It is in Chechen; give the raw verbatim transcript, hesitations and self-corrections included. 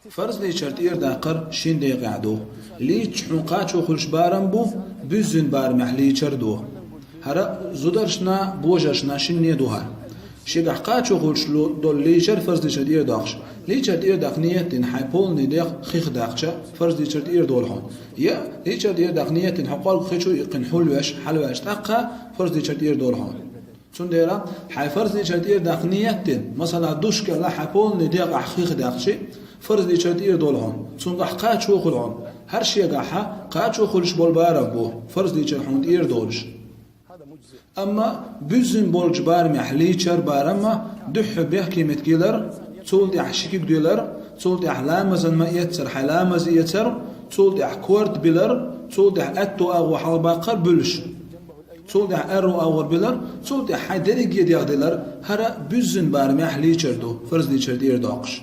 Фарзлийчар тӀера даккхар шин декъехь ду. Лийча хьуна кхачо хуьлуш барам бу, буьззина барамехь лийчар ду. ХӀара зударшна, божаршна шинне ду хӀара. Шегахь кхачо хуьлуш лу-, долу лийчар фарзлийчар тӀера доккхуш. Лийчар тӀера даккха ниет дина хьайн полный декъа хих даьккхича, фарзлийчар тӀера долу хьуна. Я лийчар тӀера даккха ниет дина хьо кӀорга хи чу иккхина хьулвеш, хьалаваьлча тӀаккха фарзлийчар тӀера долу хьуна. Цундела хьайн фарзлийчар тӀера даккха ниет дина, масала, душ кӀелла хьайн полный декъахь хих даьккхича, фарзлийчар тӀера долу хьуна. Цунгахь кхачо хуьлу хьуна. ХӀара шегахь кхачо хуьлуш болу барам бу, фарзлийчар хьуна тӀера долуш. Амма буьззина болчу барамехь лийчар барамма дуьххьа бехке меттиг йилар, цул тӀаьхьа ши куьг дилар, цул тӀаьхьа ламазан ма эццара хьайн ламаз эцар, цул тӀаьхьа корта билар, цул тӀаьхьа аьтту агӀо хьалабаккхар буьлуш. Цул тӀаьхьа аьрру агӀор билар, цул тӀаьхьа хьайн дерриге дегӀ дилар, хӀара буьззина барамехь лийчар ду, фарзлийчар тӀера доккхуш.